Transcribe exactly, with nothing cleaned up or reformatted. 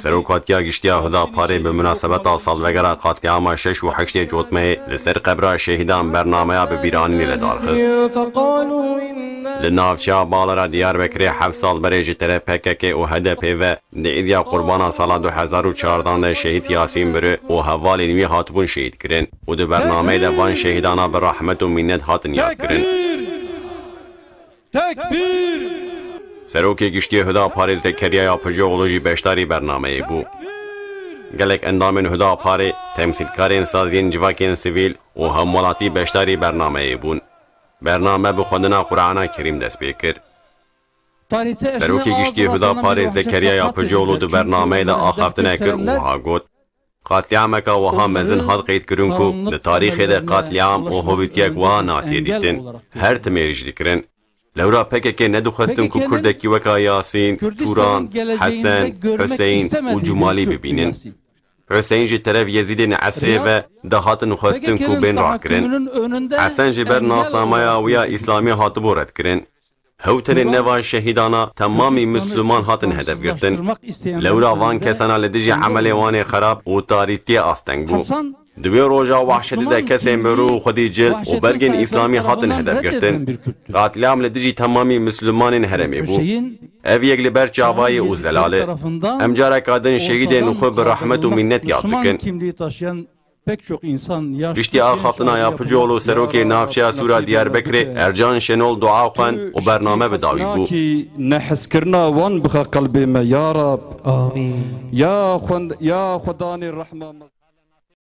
Serokatiya Giştî ya Hudaparê bi munasebeta salvegera qatlîama şeş û heştê Cotmehê li ser qebra şehîdan bernameya bibîranînê li dar xist. Li navçeya Balera Diyarbekirê heft sal berê ji teref P K K û H D P ve di îdiya Qurbana sala du hezar û çardan de şehîd Yasîn Biri û hevalên wî hatibûn şehîd kirin û di bernameyê de van şehîdana bi rehmet û mînet hatin yad kirin. Tekbîr! Serokê Giştî Hudaparê Zekeriya Yapıcıoğlu jî beşdarî bernameyê bû. Gelek endamên Hudaparê, temsîlkarên saziyên civakên sivîl û hemwelatî beşdarî bernameyê bûn. Bername bi xwendina Qur'ana Kerîm dest pê kir. Serokê Giştî Hudaparê Zekeriya Yapıcıoğlu di bernameyê de axaftina kir û wiha got, Qatlîameke wiha mezin hat qeydkirin ku di tarîxê de qatlîam û hovîtiyek wiha natiye dîtin. Her tim êrîş dikirin. Lewra P K K nedixwestin ku Kurdekî weka Yasîn, Turan, Hesen, Hüseyin û Cumalî bibînin. Hüseyin ji teref Yezîdên Esrê ve dihatin xwestin ku bên rakirin. Hesen ji ber nasamaya wî ya Îslamî hatibû redkirin. Hew tenê neva şehîdana temamî Misliman hatin hedef girtin. Lewra van kesana li dijî emelê wan ê xerab û tarîtiyê asteng bû. Di wê roja wehşetî de kesên bi rû û xwedî cil û bergên Îslamî hatin hedef girtin. Qatlîam li dijî temamî Mislimanên herêmê bû. Ev yek li ber çavayê û zelal e. Em careka din şehîdên xwe bi rehmet û mînet yad dikin. Pek çok insan yaşlı, Giştî axaftina Yapıcıoğlu serokê navçeya Sûra Diyarbekirê Ercan Şenol dua xwend û bername bi dawî bû. Ki neheskirina wan bixe qelbê me ya Rab. Amîn. Ya xwend, ya Xwedanê rehma me.